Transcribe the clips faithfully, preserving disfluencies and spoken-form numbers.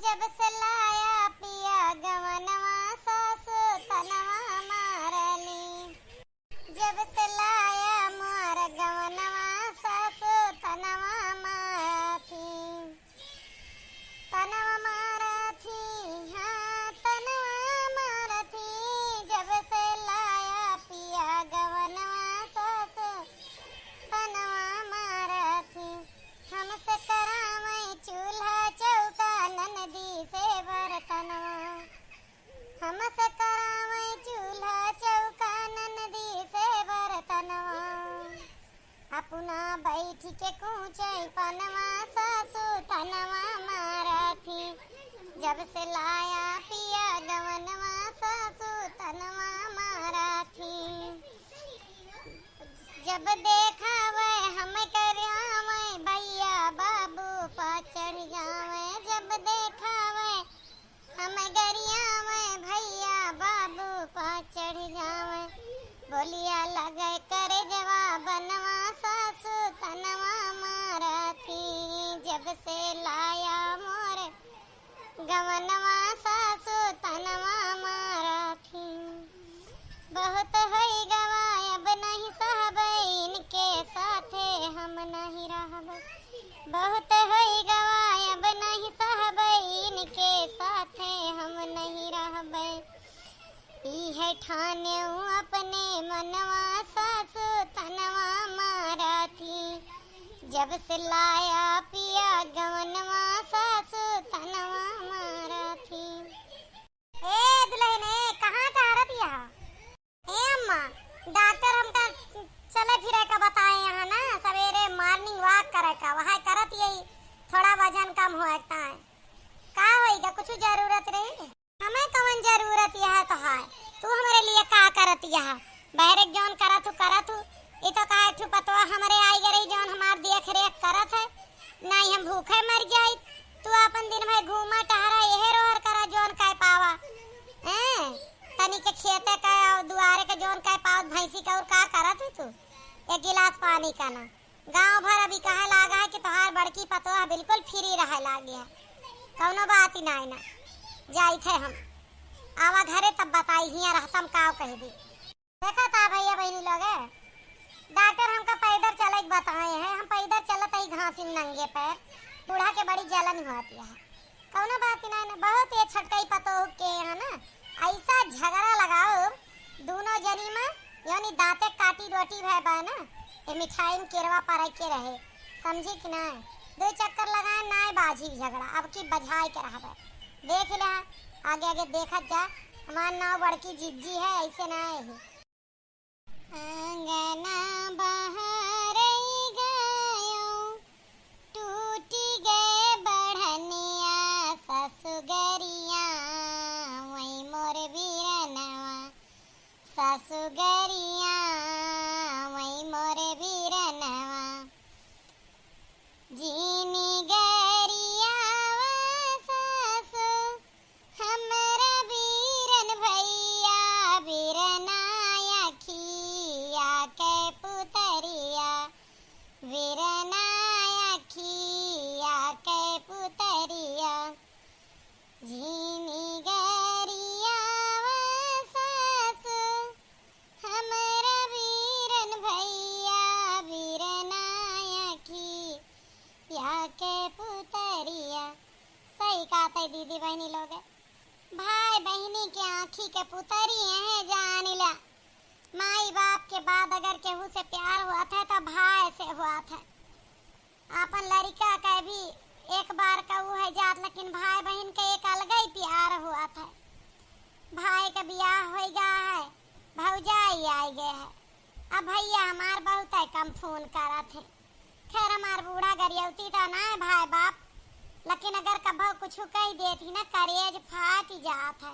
जब से लाया पिया गवनवा सासु तनवा मारली। जब से लाया मोर गवनवा सासु तनवा मारथी। तनवा मारथी, हाँ, तनवा मारथी। जब से लाया पिया गवनवा सासु तनवा मारथी। हमसे करावै चूल्हा चौका ननदी से बर्तनवा। हमसे करावै चूल्हा चौका ननदी से बर्तनवा। अपना बैठ के कूचै पनवा सासु तनवा मारथी। जब से लाया पिया गवनवा सासु तनवा मारथी। जब देखावै हम करियावै भैया बाबू पा चढ़ जावै। जब देखावै हम गरियावै भैया बाबू पा चढ़ जावै। बोलिया लगै करे जवा बनवा सासु तनवा मारथी। जब से लाया मोर गवनवा सासु तनवा मारथी। बहुत होई गवा अब नहीं सहबै इनके साथे हम नहीं रहबै। बहुत होई गवा अब नहीं सहबै इनके साथे हम नहीं रहबै। ई है ठाने अपने मनवा सासु तनवा मारथी। जब से लाया पिया गवनवा सासु तनवा मारथी। ए दुल्हन, ए, कहाँ टहरत यहा? ए अम्मा, डॉक्टर हमका चले फिरे का बताए यहाँ ना, सवेरे morning walk करे का, वहाँ करत यही थोड़ा वजन कम होए का है। का होइगा, कुछ जरूरत रही? हमें कवन जरूरत यह तो है, तू हमरे लिए का करत यह? बहरे जौन करत हु, करत हु, ई तो का एक ठु पतवा हमरे आई गई जौन हमार देख रेख करत है, नहीं हम भूखे मर जाई। तू अपन दिन भर घूमा टहरा, यहे रोहर करा जौन कह पावा। हैं? तनी के खेते का और दुआरे के जौन कह पावत भैंसी का और का करत है तू? एक गिलास पानी का ना। गांव भर अभी कहे लागा है कि तोहार बड़की पतोह बिल्कुल free रहे लागी है, कौनो बात ही नाई ना। जाइत है हम, आवा घरे तब बताई, हियां रहतम काव कह दी। देखा था भैया बहनी लोग, डॉक्टर हमका पैदल चले के बताए हैं, हम पैदल चलत ही घासी में नंगे पैर, बूढ़ा के बड़ी जलन होती है। कौनो बात ही ना, ना, बहुत ये छोटकई पतोह के यहाँ ना ऐसा झगड़ा लगाओ, दोनों जनी में यानी दांते काटी रोटी भय बा ना, ये मिठाई में केरवा परे के रहे, समझी कि ना? दो चक्कर लगाए ना बाजी झगड़ा, अब की बजाए के रहबे। देख ले, आगे आगे देखत जा, हमार नाव बड़की जिज्जी है, ऐसे ना है। आंगना बहरई गयो, टूटी गए बढ़निया ससुगरिया, वही मोर बीरनवा ससुगरिया, वही मोर बीरनवा। जीनी गरियावा सासु, हमरा बीरन भैया, बीरना अखिया के पुतरिया, बीरना अखिया के पुतरिया। जीनी गरियावा सासु, हमरा बीरन भैया, बीरना अखिया के पुतरिया। सही कहत है दीदी बहनी लोग, भाई बहनी के आँखी के पुतरी है जान ला। माई बाप के बाद अगर केहू से प्यार हुआ था तो भाई से हुआ था। आपन लड़िका के भी एक बार का ऊ है जात, लेकिन भाई बहन के एक अलग ही प्यार हुआ था। भाई का बियाह हो गया है, भौजाई आई गए है। अब भैया हमार बहुत है कम फोन करत है। खैर हमार बूढ़ा गरियौती तो ना है भाई बाप, लेकिन अगर कभो कुछ कह देती ना करेज फाट जात है।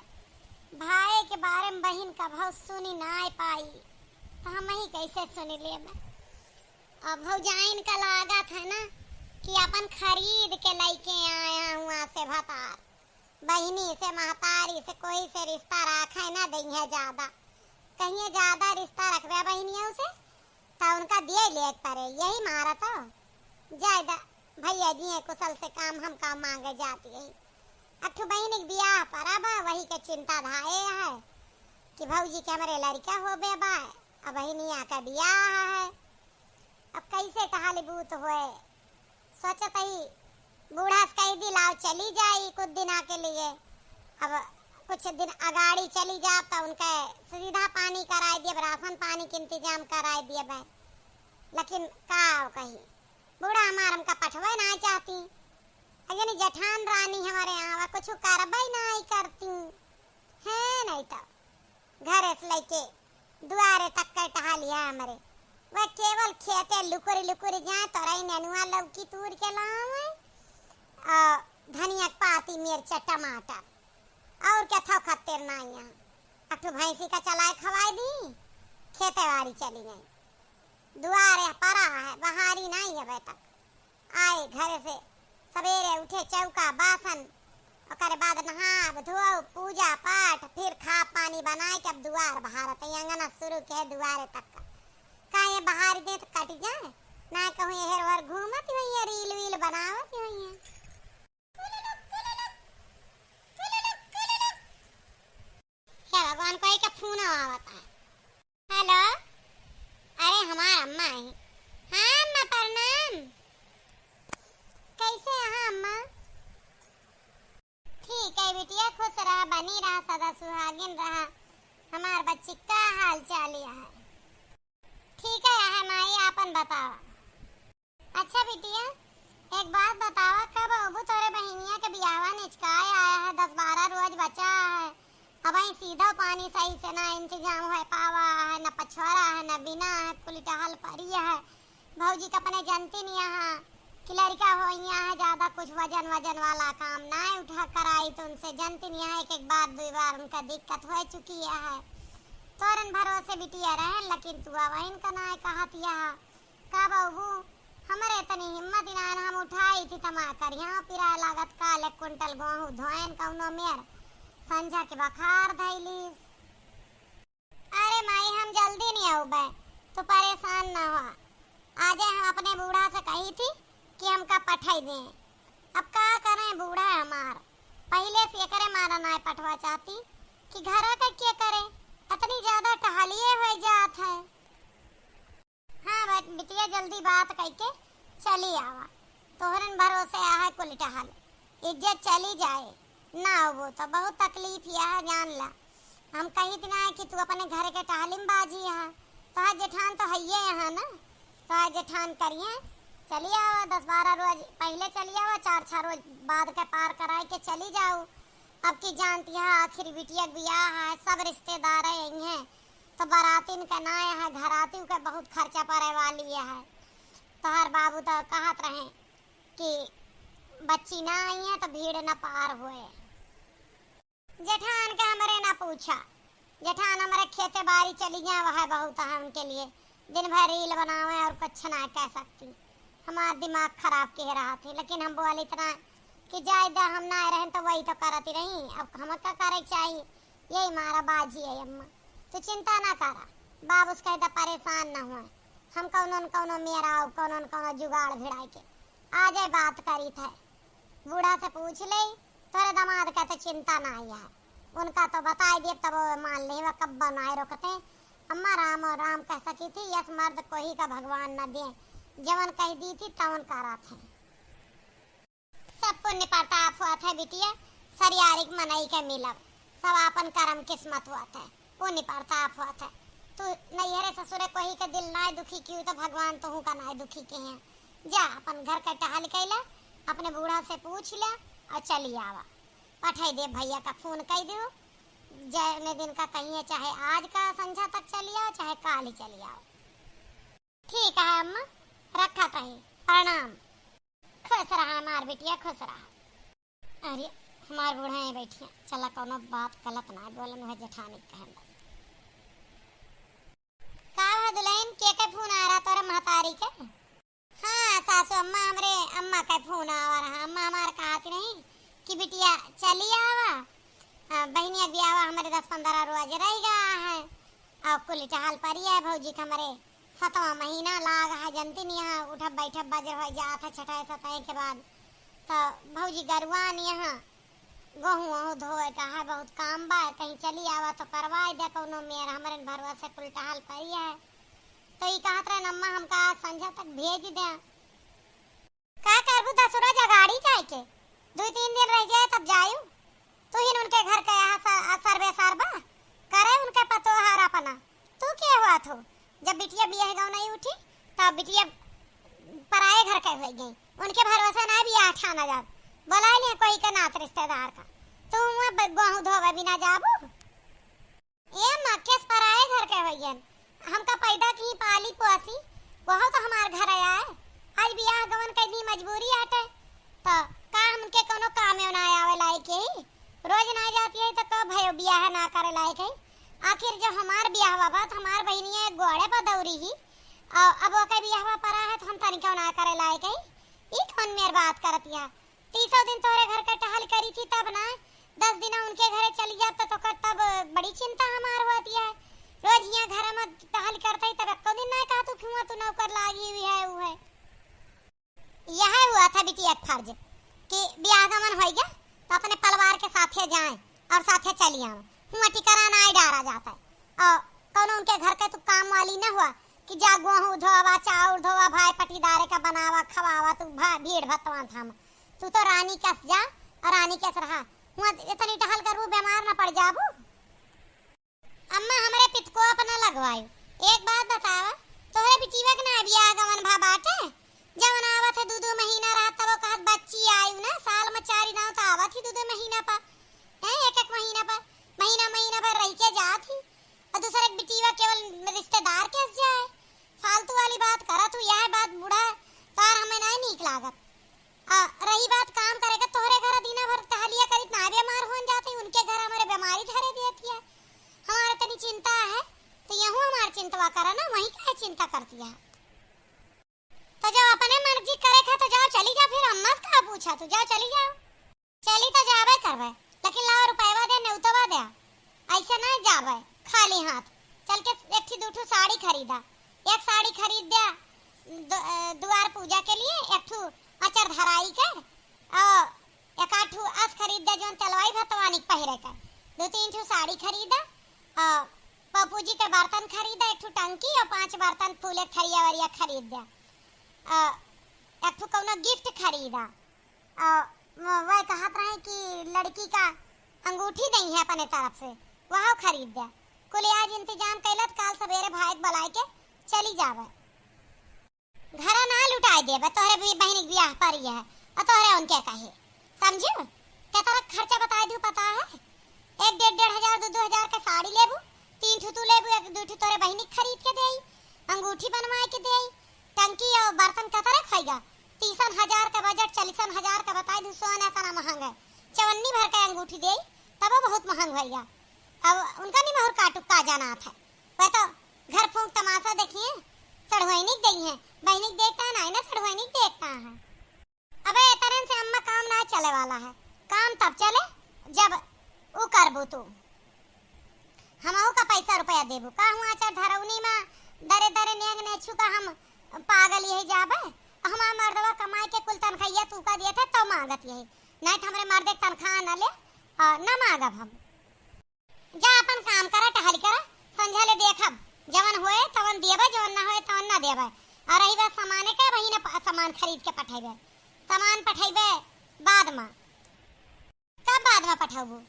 भाई के बारे में बहन कभो सुनी ना पाई तो हम ही कैसे सुन ले मैं। अब भौजाइन का लागत है ना कि अपन खरीद के लइके आया हुआ से भतार। बहिनी से, महतारी से कोई से रिश्ता राखे ना दइहे ज्यादा। कहिए ज्यादा रिश्ता रखबे बहिनियों से, तो उनका दिए लेके परे। यही मारा तो। जाए दा, भैया जी हैं कुशल से काम, हम काम मांगे जाती है। अठू बहिनी के बियाह परा बा, वही के चिंता धाए है कि भौजी के हमरे लड़का होबे बा, अब बहिनिया का बियाह है। अब कैसे टहली बूत होए, सोचत ही बूढ़ा से कही दी, "लाओ चली जाई कुछ दिना के लिए।" अब कुछ दिन अगाड़ी चली जाब त उनके सीधा पानी कराए दियब, राशन पानी के इंतजाम कराए दियब। लेकिन का कही, बूढ़ा हमार हमका पठवे ना चाहती। अगनी जेठान रानी हमारे यहाँ कुछ करबे ना करती है, नहीं तो घरे से लेके दुआरे तक के टहलिया हमरे, वह केवल खेते लुकुर लुकुर जाए, तोरई नेनुआ लौकी तूर के लावे, और धनिया के पाती, मिर्चा, टमाटर, और क्या थो खत्तेर ना यहाँ। अठू भैंसी का चलाए खवाए दी, खेते बारी चली गई। दुआरे परा है, बहारी नहीं है बेटा। आए घरे से सबेरे उठे, चौका बासन, ओकरे बाद नहाब धोब, पूजा पाठ, फिर खा पानी बनाए के अब दुआर बहारत है, अंगना शुरू के है दुआरे तक का। का ये बहारी दे तो कट जाए, ना कहूँ एहर ओहर घूमत हुई है, रील वील बनावत हुई है। हे भगवान, कोई का फोन आवत है। हेलो, अरे हमार अम्मा है। हाँ अम्मा, प्रणाम। कैसे हैं अम्मा? ठीक है बिटिया, खुश रहा, बनी रहा, सदा सुहागिन रहा। हमार बच्ची का हाल चाल है? ठीक है, है माई, आपन बतावा। अच्छा बिटिया, एक बात बतावा, कब अबू तोरे बहिनिया के बियाहवा निचकाए आया है, दस बारह रोज बचा है, अबहीं सीधा पानी सही से ना इंतजाम होए पावा है, न पछवारा है, न बिना है, कुल टहल परी है। भौजी के अपने जनती नहीं यहाँ कि लड़का हो यहाँ है, ज्यादा कुछ वजन वजन वाला काम ना उठा कराई, तो उनसे जनती नहीं यहाँ, एक एक बार, दो बार उनका दिक्कत हो चुकी है। तोरन भरोसे बिटिया रहन, लेकिन तू अब इनका ना कहत यहाँ। का बाबू, हमरे तनी हिम्मत इनान हम उठाई थी तमा करिया पिराए लागत काल एक कुंटल गोहूं धोएन कौनो मेर संझा के बखार धैलीस। अरे माई, हम जल्दी नहीं आउबे, तू परेशान ना हो। आजे हम अपने बूढ़ा से कही थी कि हमका पठाई दे। अब का करें, बूढ़ा है हमार, पहले से एकरे मारा ना पठवा चाहती कि घर का के करे, इतनी ज्यादा टहलिए हो जात है। हाँ बे-, बिटिया जल्दी बात कइके चली आवा, तोहरन भरोसे आहे कुल टहल, इज्जत चली जाए, ना होबो तो बहुत तकलीफ यह जान ला। हम कही थी ना कि तू अपने घर के टहलिम बाजी है, तोहार जेठान तो हइये यहाँ ना, तोहार जेठान करिए, चली आवा, दस बारह रोज पहले चली आवा, चार छह रोज बाद के पार कराए के चली जाऊ। अब की जानती है आखिर बिटिया के बियाह है, सब रिश्तेदार आई हैं, तो बारातिन के ना यहाँ घराती के बहुत खर्चा पड़े वाली है। तोहर बाबू तो कहत रहे कि बच्ची ना आई है तो भीड़ न पार होए। जेठान के हमरे ना पूछा, जेठान हमरे खेते बारी चली गया, वह बहुत है उनके लिए, दिन भर रील बनावे और कुछ ना कह सकती। हमार दिमाग खराब के रहा थी, लेकिन हम बोले इतना कि जाए दा, हम ना रहन तो वही तो करती रही, अब हम का करे चाहिए। यही मारा बाजी है अम्मा, तू चिंता ना करा, बाबूस कह दा परेशान ना हुए, हम कौनो न कौनो मेरा कौनो न कौनो जुगाड़ भिड़ाई के आ जाए, बात करी थे। बूढ़ा से पूछ ले, तोरे दामाद का तो चिंता ना आई है, उनका तो बताए दिए तब वो मान ले, वह कब बनाए रोकते। अम्मा राम और राम कह सकी थी, यस मर्द कोही का भगवान न दे, जवन कह दी थी तवन करा थे। सब पुण्य प्रताप हुआ था बिटिया, सरियारिक मनई के मिलब, सब आपन करम किस्मत हुआ था, पुण्य प्रताप हुआ था। तू नैहरे ससुरे कोही के दिल नाय दुखी कियो तो भगवान तोहू का नाय दुखी के हैं। जा अपन घर के टहल कैला, अपने बूढ़ा से पूछ ले और चली आवा। पठाई दे भैया का फोन कई दियो, जने दिन का कहिए, चाहे आज का संझा तक चली आओ, चाहे काल ही चली आओ। ठीक है अम्मा, रखा तही, प्रणाम। खुश रहा हमार बिटिया, खुश रहा। अरे हमार बूढ़ा है बैठिया, चला कौनो बात गलत ना बोलन, वह जेठानी कहे बस। का हुआ दुल्हन, के के फोन आ रहा तोरे महतारी के? हाँ सासू अम्मा, हमरे अम्मा का फोन आवा रहा। अम्मा हमार कहत रही कि बिटिया चली आवा, आ, बहिनिया बियावा हमरे दस पन्द्रह रोज रह गया है, और कुल टहल परी है भौजी के हमरे सतवां महीना लाग है, जनती नहीं यहाँ उठब बैठब बजर हो जात है छठे सतहे के बाद, तो भौजी गरुआन यहाँ गोहूँ वहूँ धोए का है, बहुत काम बा, कहीं चली आवा तो करवाए दे कौनो मेर, हमरे भरोसे कुल टहल परी है। तो ई कहत रहे, "अम्मा, हमका आज संझा तक भेज दे।" का करबू दसुरा जगाड़ी जाए के? दुई तीन दिन रह जाए तब जायू। तू ही उनके घर के यहाँ स-, सर्वे सर्वा करे उनके पतोहार अपना। तू के हुआ थो? जब बिटिया बियाह गाँव नहीं उठी, तब बिटिया पराए घर के हो गई। उनके भरोसे ना बियाह ठाना जात। बोला लिया कोई के नात रिश्तेदार का। तू वहाँ ब-, गोहूँ धोवे बिना जाबू? ए अम्मा, केस पराए घर के होइयन? हमका पैदा की पाली पोसी, वहो तो हमार घर आया है। आज बियाह गवन कैदी मजबूरी आटे, तो का हमके कोनो कामे ना आवे लायक है? रोज ना जाती है तो कब भयो बियाह ना करे लायक है? आखिर जब हमार बियाह बा, तो हमार बहिनिया एक गोड़े पर दौरी ही, और अब ओके बियाह परा है तो हम तनिको ना करे लायक है। ई कौन मेर बात करती है? तीसो दिन तोहरे घर के टहल करी थी तब ना, दस दिन उनके घरे चली जात तो तोकर तब बड़ी चिंता हमार होती है। रोज यहाँ घर में टहल करते ही तब एको दिन ना कहा तू क्यों तू नौकर लागी हुई है ऊ है। यह हुआ था बिटिया के फर्ज कि ब्याह गमन होई गया तो अपने परिवार के साथे जाए और साथे चली आवे। हुआ टिकरा ना डारा जाता है। और कौनो उनके घर के तू काम वाली ना हुआ कि जा गोहूँ धोवा, चाउर धोवा, भाई पटीदारे का बनावा, खवावा, तू भा-, भीड़ भतवान थामा। तू तो रानी कस जा और रानी कस रहा। हुआ इतनी टहल करबू, बीमार ना पड़ जाबू। अम्मा, हमरे पितकोप ना लगवायू। एक बात बतावा, तोहरे बिटिया के ना बियाह गवन भा बाटे? जवन आवत है दू दू महीना रहत, तब वो कहत बच्ची आयु ना, साल में चार दाव तो आवत ही दू दू महीना पर, हैं, एक एक महीना पर, महीना महीना भर रह के जात ही। और दूसरे के बिटिया केवल रिश्तेदार के जाए। फालतू वाली बात करा तू, यह बात बूढ़ा तार हमें नहीं नीक लागत। आ, रही बात काम करे के, तोहरे घर दिना भर टहलिया करित ना बीमार होन जाते, उनके घर हमारे बीमारी धरे देती है। हमारे तनी चिंता है, तो यहू हमार चिंतवा करा ना, वहीं काहे चिंता करती है? तो जब अपने मर्जी करे के है, तो जाओ चली जा, फिर अम्मा से का पूछा तू, जाओ चली जाओ। चली तो जाबे करबे, लेकिन लाओ रुपयवा दे, नेउतवा दे, ऐसे ना जाबे खाली हाथ। चल के एक ठी दू ठू साड़ी खरीदा, एक साड़ी खरीद दे दु-, अ, दुआर पूजा के लिए, एक ठू अचर धराई के, और एक आध ठू अस खरीद दे जौन तेलवाई भतवानी के पहिरे के, दू तीन ठू साड़ी खरीदा, और पप्पू जी के बर्तन खरीदा, एक ठू टंकी और पांच बर्तन फूले थरिया वरिया खरीद दे, और एक ठू कौनो gift खरीदा। और वो, वह कहत रहे कि लड़की का अंगूठी दई है अपने तरफ से, वह खरीद दे। कुल आज इंतजाम कैलत, काल सवेरे भाई के बुलाए के चली जावे। घर ना लुटाए देबे, तोहरे भी बहिनी के बियाह परी है, और तोहरे उनके कहे, समझू? केतना खर्चा बताए दू पता है? एक डेढ़, डेढ़ हजार, दो, दो हजार के साड़ी लेबू, तीन ठू तू लेबू, एक दू ठू तोरे बहिनी के खरीद के देई, अंगूठी बनवाए के देई, टंकी और बर्तन कतरे खाइगा? तीसन हजार का बजट, चालीसन हजार का बताई दू, सोना इतना महंग है। चवन्नी भर के अंगूठी देई, तब बहुत महंग भइया। अब उनका नहीं महूर काटू का जाना था, वह तो घर फूंक तमाशा देखिए, सढ़ुआइनी के देई है, बहिनी के देखता है ना, ना सढ़ुआइनी के देखता है। अबे, ए तरह से अम्मा काम ना चले वाला है, काम तब चले जब उ करबू तू, हमहू का पैसा रुपया देबू। का हुआ चार धरौनी में दरे दरे नेंग नेछू का हम पागल यही जाबे? हमार मर्दवा कमाए के कुल तनखाइया तू का दिए थे तो मांगत यही, नहीं तो हमरे मर्दे के तनख्वाह न ले और न मांगब हम। जा अपन काम करा, टहल करा, संझा ले देखब, जवन होए तवन देबे, जवन ना होए तवन ना देबे। और रही बात सामाने के, वही ना प-, सामान खरीद के पठेबे, सामान पठेबे बाद में। कब बाद में पठेबू?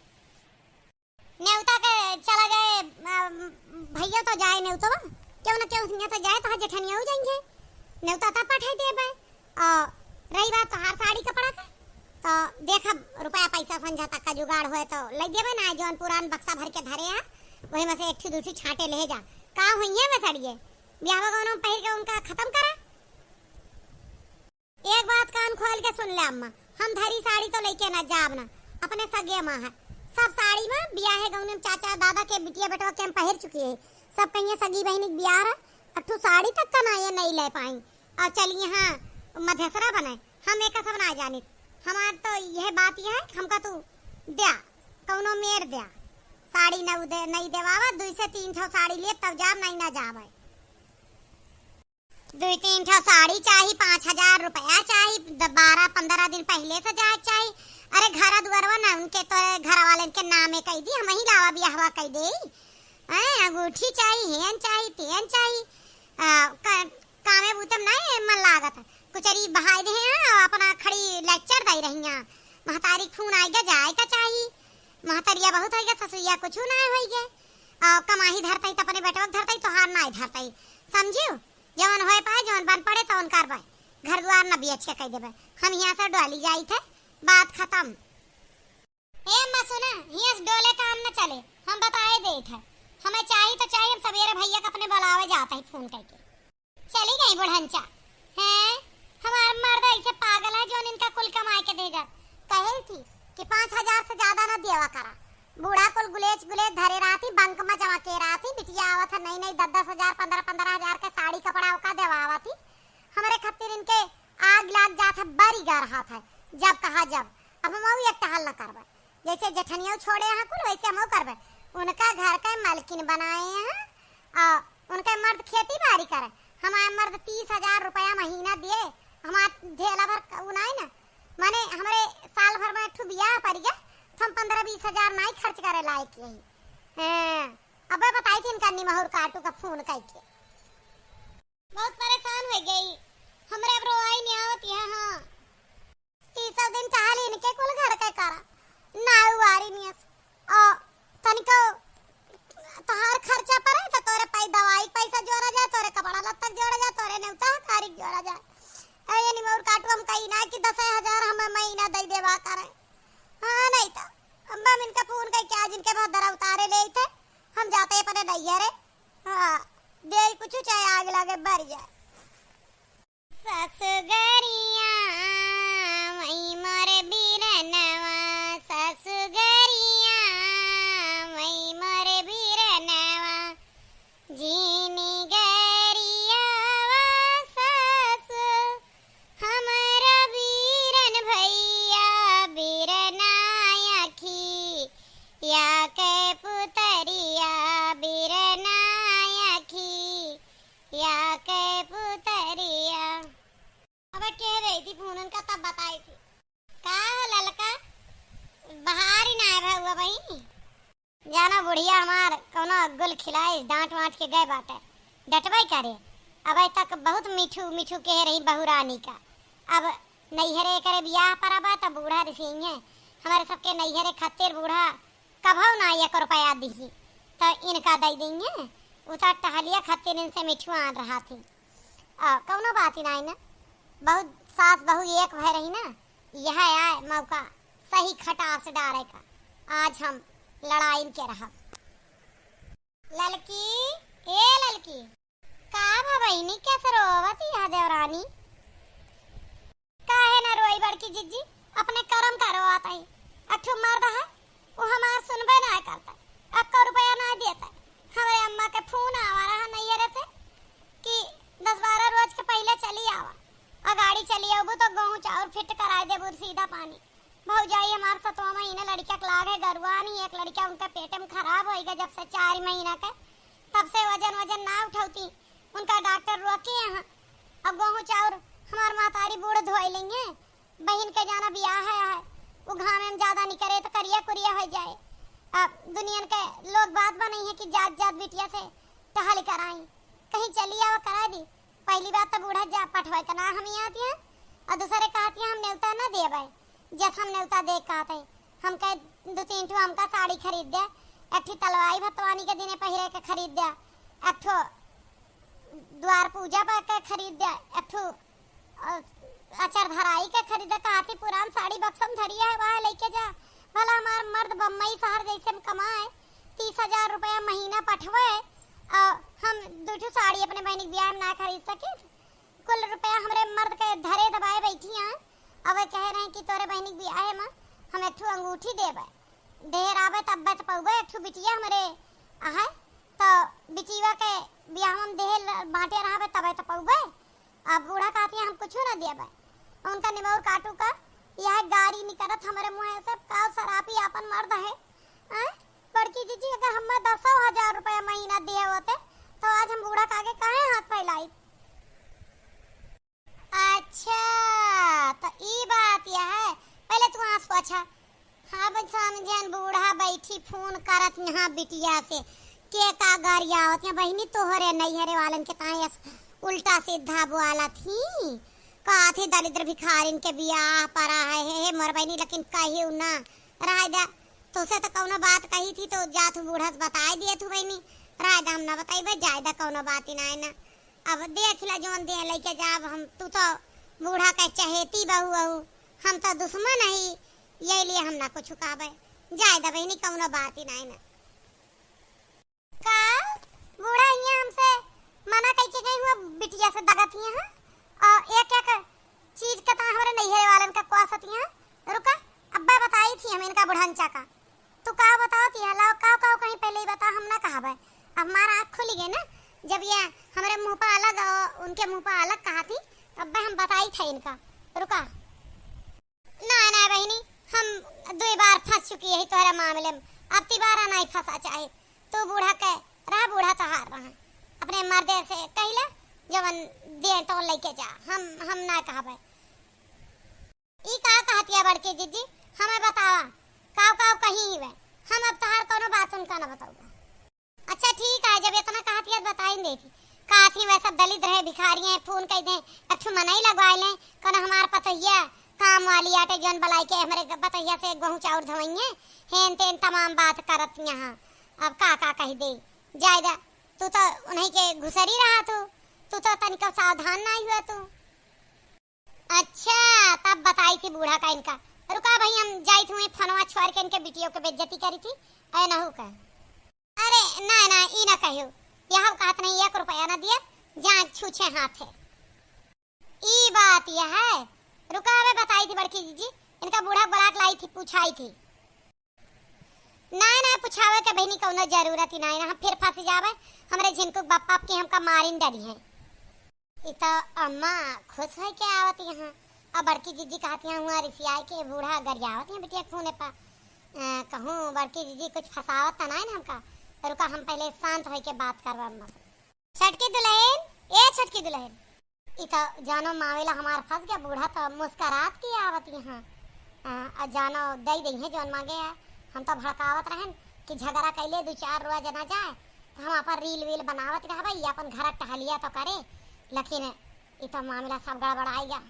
नेवता के चला जाए, अ, भैया तो जाए नेवतवा, क्यों ना क्यों हियां तो जाए, तो जेठनिया हो जाएंगे, नेवता तब पठे देबे। और रही बात तोहार साड़ी कपड़ा के, तो देखब रुपया पैसा संझा तक का जुगाड़ होए तो ले देबे ना, जौन पुरान बक्सा भर के धरे हैं, वही में से एक ठो दू ठो छांटे ले जा। का हुई है वे साड़िए? ब्याह गौन में पहिर के उनका खत्म करा। एक बात कान खोल के सुन ले अम्मा, हम धरी साड़ी तो लेके ना जाब ना, अपने सगे माँ है। सब साड़ी में ब्याह गौन में चाचा दादा के बिटिया बेटवा के हम पहिर चुकी है। सब कहिए सगी बहिनी के ब्याह है, अठू साड़ी तक का ना ये नहीं ले पाई। और चल यहाँ मधेसरा बने, हम एक सब ना जानित। हमार तो यह बात यह है कि हमका तू द्या, कौनो मेर द्या। साड़ी न उदे-, नहीं देवावा, दुई से तीन ठो साड़ी ले तब जाब, नहीं ना जावे। दुई तीन ठो साड़ी चाही, पाँच हजार रुपया चाही, द-, बारह पन्द्रह दिन पहिले से जाए के चाही। अरे घरा दुआरवा ना उनके, तो घर वाले के नामे कह दी, हम ही लावा बियाहवा कह दे। हैं, अंगूठी चाही, हेन चाही, तेन चाही। आ, क-, कामे बूते में नहीं मन लागत। कुचरी बहाई दे हैं, अपना खड़ी lecture दे रही हैं। महतारी खून आएगा, जाए का चाही। महतरिया बहुत होइगा, ससुइया कुछ ना होइगा। आ, कमाही धरतई त अपने बेटवा के धरतई, तोहार नाई धरतई। समझियो? जवन होए पाए, जवन बन पड़े, तवन करबे। घर दुआर न बेच के कह देबे, हम यहाँ से डोली जाई थे, बात खत्म। ए अम्मा सुना, हियां से डोले काम न चले, हम बताए देत है। हमें चाही तो चाही, हम सवेरे भैया के अपने बुलावे जात है फोन करके। चली गई बुढ़ंचा। हैं, हमार मर्द ऐसे पागल है जो इनका कुल कमाए के दे जात। कहे थी कि पाँच हजार से ज्यादा न देवा करा। बूढ़ा कुल गुलेच गुलेच धरे रहती, बंक में जमा के रहती, बिटिया आवत है नई नई दस दस हजार, पन्द्रह पन्द्रह हजार के साड़ी कपड़ा ओका देवावत ही। हमरे खातिर इनके आग लाग जात है, बरी गा रहत है, जब कहा जब। अब हम एक टहल न करबे, जैसे जेठनिया छोड़े हैं कुल, वैसे हम करबे। उनका घर के मालकिन बनाए हैं, आ उनके मर्द खेती बाड़ी करे, हमारे मर्द तीस हजार रुपया महीना दिए, हमार झेला भर उ नाई ना, माने हमरे साल भर में एक ठो बियाह पड़ गया, तो हम पन्द्रह बीस हजार नाई खर्च करे लायक यही। हैं, अबे बताई थी इनका निमहुर काटू का फोन करके। बहुत परेशान हो गई, हमरे अब रोवाई नहीं आवत है। हाँ, ई सब दिन चाहल इनके कुल घर के करा, ना उवारी नियस। ओ, तनिको तोहार खर्चा परे तो तोरे पै-, दवाई पैसा जोड़ा जाए, तोरे कपड़ा लत्ता जोड़ा जाए, तोरे नेवता हकारी जोड़ा जाए। ए, ये निमौर काटू हम कही ना कि दस हजार हमें महीना दे देवा करे। हाँ, नहीं तो अम्मा मिनका फोन करके आज इनके भदरा उतारे ले थे, हम जाते अपने नैहरे। हाँ, दे कुछ चाहे आग लागे बर जाए। ससुगरिया वही मोर बीरनवा, ससुगरिया वही मोर बीरनवा, जीनी गरियावा ससु, हमरा बीरन भैया बीरना अखिया के पुतरिया, बीरना अखिया के पुतरिया। अब कह रही थी फोनन का तब बताई थी। का हो ललका, बाहर ही ना आए भा हुआ बहिनी? जाना बुढ़िया हमार कौनो गुल खिलाइस, डांट वांट के गए बाटे, डटबे करे। अब तक बहुत मीठू मीठू कह रही बहू रानी का। अब नैहरे करे बियाह पर अब त बूढ़ा रिसिंह है, हमारे सबके नैहरे खातिर बूढ़ा कभौ ना एक रुपया दिही, त इनका दे देंगे। उ त टहलिया खातिर इनसे मिठुआन रहा थी। आ, कौनो बात ही नाई ना, बहुत सास बहू एक भय रही ना, यह आए मौका सही खटास डारे का। आज हम लड़ाइन के रहब। ललकी, ए ललकी, का भा बहिनी, कैसे रोवत यह देवरानी? काहे ना रोई बड़की जिज्जी, अपने करम का रोवत आई। अठू मर्द है, वो हमार सुनबे ना करता, अक्को रुपया ना देता। हमरे अम्मा के फोन आवा रहा नैहरे से कि दस बारह रोज के पहले चली आवा, आ गाड़ी चली आबू तो गेहूं चाउर फिट कराए देबू सीधा पानी। भौजाई हमार सतवा महीना लड़का के लाग है, गरुआ नहीं, एक लड़का उनका पेट में खराब होइगा जब से चार महीना के, तब से वजन वजन ना उठौती। उनका डॉक्टर रोके यहाँ, अब गेहूं चाउर हमार महतारी बूढ़ धोई लेंगे। बहिन के जाना बियाह है, है। वो घामे में ज्यादा नहीं करे तो करिया कुरिया हो जाए। अब दुनियन के लोग बात बनाई है कि जात जात बिटिया से टहल कराई, कहीं चली आवा करा दी। पहली बात तो बूढ़ा जा पठवाई का ना हम यहाँ आती हैं, और दूसरे कहती हैं हम नेवता ना देबे, जस हम नेवता दे कहते हैं। हम कहे दो तीन ठो हमका साड़ी खरीद दे, एक ठो तलवाई भतवानी के दिने पहिरे के खरीद दे, एक ठो द्वार पूजा पर के खरीद दे, एक ठो अ, अचर धराई के खरीदे, कहती पुरान साड़ी बक्सम धरी है, वह लेके जा। भला हमार मर्द बम्बई शहर जैसे में कमाए, तीस हजार रुपया महीना पठवे, और हम दू ठो साड़ी अपने बहनी के बियाह में ना खरीद सके। कुल रुपया हमरे मर्द के धरे दबाए बैठी हैं। अब वे कह रहे हैं कि तोरे बहनी के बियाह में हम एक ठो अंगूठी देबे, ढेर आवे तब तो पौबे, एक ठो बिटिया हमरे आहे, तो बिटिया के बियाह में देहे ल-, बांटे रहबे तबे तो पौबे। अब बूढ़ा कहती है, "हम कुछो ना देबे।" उनका निमौर काटू का यह गारी निकलत हमरे मुँह से, "का सरापी आपन मर्द है?" हैं? बड़की जीजी, अगर हमें दसो हजार रुपया महीना दिए होते, तो आज हम बूढ़ा के आगे काहे हाथ फैलाई? अच्छा, तो ई बात यह है। पहले तू आँस पोछा। हाँ, बन समझन बूढ़ा बैठी फोन करत यहाँ बिटिया से, के का गरियावत यहाँ बहिनी, तोहरे नैहरे वालन के ताई अस उल्टा सीधा बोलत ही। कहत ही दलिद्र भिखारिन के बियाह परा है, हे, हे मोर बहिनी, लेकिन कहियो ना। रह दे, तोसे तो कौनो बात कही थी तो जात हूँ बूढ़ा से बताई दिए तू बहिनी। रह दे, हम ना बताइबे, जाए दे, कौनो बात ही ना है ना। अब देख ला जौन दे लइके जाब हम, तू तो बूढ़ा के चहेती बहू अहू, हम तो दुश्मन हई, यही लिए हम ना कुछ कहबे। जाए दे बहिनी, कौनो बात ही नाई ना। का बूढ़ा हियाँ हमसे मना कइके गई हुआ बिटिया से दगत हियाँ, हाँ? और एक एक चीज के तो हमरे नैहरे वालन का कोसत हियाँ। रुका, अब्बे बताई थी हम इनका बुढ़ांचा का। तू का बताओ ती हला, काव काव कहीं पहले ही बता, हम ना कहबे। अब हमारा आँख खुली गई ना, जब ये हमरे मुँह पर अलग और उनके मुँह पर अलग कहा थी, तब हम बताई था इनका। रुका। ना, ना बहिनी, हम दुई बार फंस चुकी है तोहरा मामले में, अब तिबारा नहीं फंसा चाहे। तू बूढ़ा के रहा, बूढ़ा तोहार रहा, अपने मर्दे से कहिला, जवन दे तो लेके जा, हम, हम ना कहबे। ई का कहतिया बड़की जिज्जी, हमें बतावा, काव काव कहीं ही वे, हम अब तोहार कोनो बात उनका न बताऊबा। अच्छा ठीक है, जब इतना कहतिया बताइन देती। कहत ही वह सब दलित रहे, भिखारी हैं, फोन कइ दें, एक ठो मनई लगवाए लें, कोनो हमार पतोहिया काम वाली आटे जौन बलाई के हमरे ग-, पतोहिया से गेहूं चाउर धोइए, हेन तेन तमाम बात करत यहाँ। अब का का कही दे, जाए दा, तू तो उन्हीं के घुसरी रहा तू, तू तो तनिको सावधान नाई हुआ तू। अच्छा, तब बताई थी बूढ़ा का इनका। रुका भाई, हम जाई थी वहीं फोनवा छोड़ के इनके बिटियों के बेइज्जती करी थी, ऐ नहू का। अरे ना ना, ई ना कहियो, यह कहत नहीं एक रुपया ना दिए, जान छूछे हाथ है। ई बात यह है, रुका अबे बताई थी बड़की जीजी, इनका बूढ़ा बुला के लाई थी, पूछाई थी। ना ना, पूछावे के बहिनी कौनो जरूरत ही ना है, हम फिर फंस जावे, हमरे झिनकू बाप बाप के हमका मारिन डरी है। ई तो अम्मा खुश होइके आवत यहाँ। अब बड़की जीजी कहत यहाँ हुआ रिसियाई के बूढ़ा गरियावत यहाँ बिटिया खूने पा। अ, कहूँ बड़की जीजी कुछ फंसावत त नाई ना हमका। रुका हम पहले शांत होइके बात करब अम्मा से। छोटकी दुल्हन, ए छोटकी दुल्हन। ई तो जानो मावेला हमार फंस गया, बूढ़ा तो मुस्कुरात के आवत यहाँ। अ, अ, जानो दई दई है जौन मांगे है। हम तो भड़कावत रहन कि झगड़ा कैले दू चार रोज ना जाए, हम अपन रील वील बनावत रहबे, ई अपन घर टहलिया तो करे, लेकिन ई तो मामला सब गड़बड़ाई गा।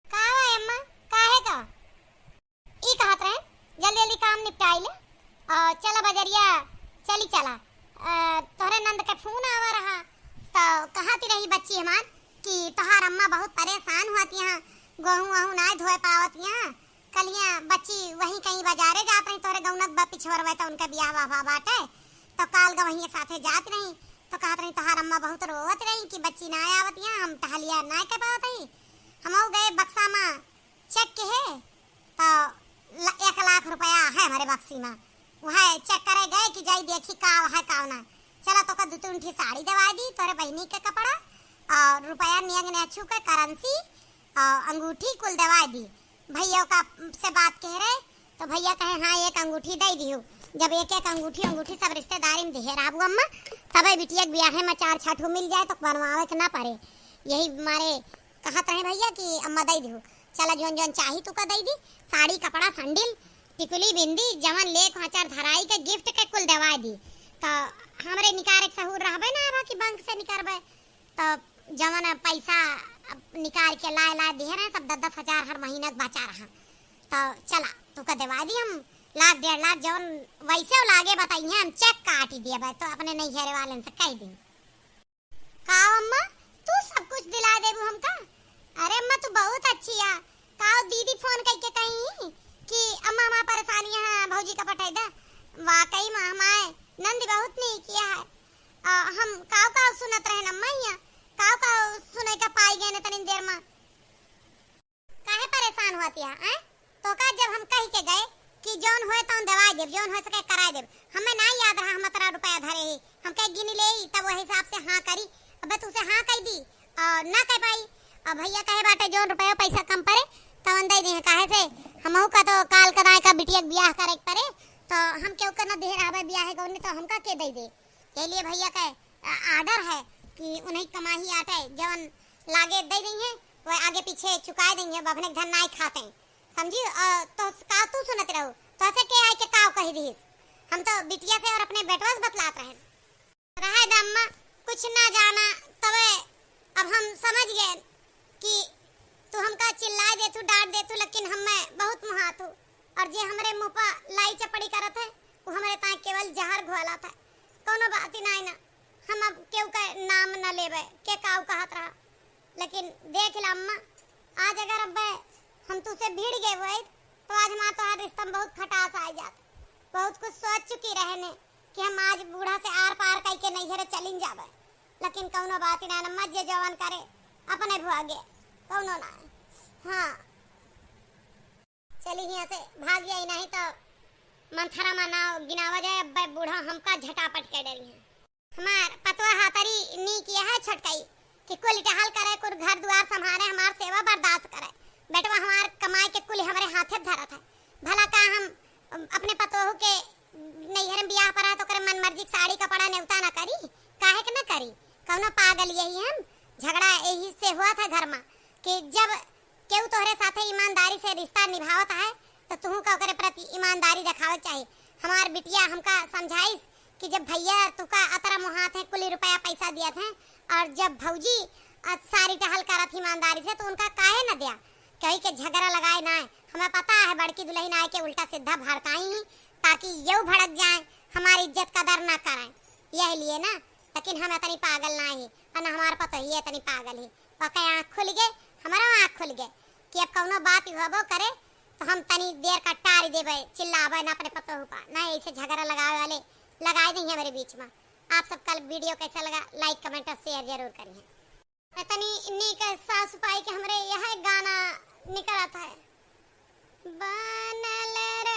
का बा अम्मा, काहे का? ई कहत रहे, जल्दी जल्दी काम निपटाई ले और चला बजरिया चली चला। अ, तोहरे नंद के फोन आवा रहा, तो कहती रही बच्ची हमार कि तोहार अम्मा बहुत परेशान हुआ थी यहाँ, गेहूँ वहूँ नाई धोए पावत यहाँ, कलिया बच्ची वहीं कहीं बाजारे जात रही, तोहरे गौनक बा पिछोरवे तो उनका बियाह वाह बाटे, तो काल गा वहीं साथे जात रही, तो कहत रही तोहार अम्मा बहुत रोवत रही कि बच्ची ना आवत यहाँ, हम टहलिया ना कर पावत ही। हम गए बक्सा मा चेक के है, तो ल-, एक लाख रुपया है हमरे बक्सी मा, वह चेक करे गए कि जाई देखी का है का ना। चला तो का दू तीन ठी साड़ी देवा दी, तोरे बहिनी के कपड़ा और रुपया नियंग ने छू के करेंसी और अंगूठी कुल देवा दी। भैया का से बात कह रहे, तो भैया कहे, "हाँ, एक अंगूठी दे दियो।" जब एक एक अंगूठी, अंगूठी सब रिश्तेदारी में दिहे रहबू अम्मा, तबे बिटिया के ब्याहे में चार छठ मिल जाए, तो बनवावे के ना पड़े। यही मारे कहत रहे भैया कि अम्मा दे दियो। चला, जौन जौन चाही तू का दे दी, साड़ी, कपड़ा, सैंडल, टिकुली, बिंदी, जवन ले, हाँचर धराई के गिफ्ट के कुल देवा दी। तो हमरे निकारे के सहूर रहबे ना, अब कि बैंक से निकारबे। तो जवन पैसा अब निकाल के लाए, लाए दिहे रहे, सब दस दस हजार हर महीना के बचा रहा। तो चला, तू का देवा दी हम लाख, डेढ़ लाख, जवन वैसे वो लागे बताइए, हम चेक काट ही दिया भाई, तो अपने नैहरे वालन से कह दी। का अम्मा, तू सब कुछ दिला देबू हमका? अरे अम्मा, तू बहुत अच्छी आ। का दीदी फोन करके कही कि अम्मा, हमार परेशानी है, भौजी का पठाई दे। वाकई में हमारे नंदी बहुत नहीं किया है। आ, हम काव काव सुनत रहन अम्मा हिया, काव काव सुने का पाई गए न तनी देर मा। काहे परेशान हुआ तिया, हैं? तो का जब हम कह के गए कि जौन होए तौन देवाई देब, जौन हो सके कराई देब, हमें ना याद रहा हम अतरा रुपया धरे ही, हम कह गिन ले ही, तब वही हिसाब से हाँ करी। अबे तू से हाँ कह दी और ना कह पाई। अब भैया कहे बाटे जौन रुपया पैसा कम पड़े तवन दे दे, काहे से हमहू का तो काल कदाए का बिटिया के बियाह करे के पड़े, तो हम केहू के ना दे रहबे बियाह गौने तो हमका के दे दे। यही लिए भैया के, अ, ऑर्डर है कि उन्हीं कमाही आटे जवन लागे दे देंगे, वह आगे पीछे चुकाए देंगे, बभने के धन नाई खाते। समझी? और तो का तू सुनत रहू? तोहसे के आइके काव कहि दिहिस? हम तो बिटिया से और अपने बेटवा से बतलात रहेन। रहे द अम्मा, कुछ ना जाना, तबे अब हम समझ गए कि तू हमका चिल्लाए देतू, डांट देतू, लेकिन हमें बहुत मुहातू। और जे हमरे मुँह पर लाई चपड़ी करत है, वो हमरे ताए केवल जहर घोलत है। कौनो बात ही नाई ना, हम अब केहू का नाम न लेबे, के काऊ कहत रहा। लेकिन देख ला अम्मा, आज अगर अब हम तुसे भिड़ गए होइत, तो आज हमार तोहार रिश्ता में बहुत खटास आ जात। बहुत कुछ सोच चुकी रहने कि हम आज बूढ़ा से आर पार कई के नैहरे चलिन जाबे, लेकिन कौनो बात ही ना अम्मा, जे जवन करे अपने भोगे, कौनो ना। हाँ, चली हियाँ से भाग जाई, नहीं तो मंथरा मा नाव गिनावा जाए, अब्बे बूढ़ा हमका झटापट के डरी है। हमार पतवा हातरी नीक यह छोटकई कि कुल टहल करे, कुल घर दुआर संभारे, हमार सेवा बर्दाश्त करे। बेटवा हमार कमाए के कुल हमरे हाथे धरत है। भला का हम अपने पतोहू के नैहर में बियाह परा है तो ओकरे मन मर्जी के साड़ी कपड़ा नेवता ना करी? काहे के ना करी? कौनो पागल यही हम? झगड़ा यही से हुआ था घर में कि जब केहू तोहरे साथे ईमानदारी से रिश्ता निभावत है, तो तुहू का ओकरे प्रति ईमानदारी देखावे के चाही। हमार बिटिया हमका समझाइस कि जब भैया तुका अतरा मुहात है, कुल रुपया पैसा दियत हैं, और जब भौजी, अ, सारी टहल करत ईमानदारी से, तो उनका काहे न दिया? कही के झगड़ा लगाए ना है। हमें पता है बड़की दुल्हन आए के उल्टा सीधा भड़काई ही, ताकि यू भड़क जाए, हमारी इज्जत कदर ना करें, यही लिए ना। लेकिन हम इतनी पागल ना ही, और न हमार पतोहिए इतनी पागल ही। ओके आँख खुल गए, हमारा आँख खुल गए कि अब कौनो बात होबो करे तो हम तनी देर का टारी देबे, चिल्लाबे ना अपने पतोहू का, ना ऐसे झगड़ा लगावे वाले लगाए देंगे हमारे बीच में। आप सबका वीडियो कैसा लगा, like, comment और share जरूर करिए। इतनी नीक सासु पाई के हमरे यह गाना निकलत है। बनल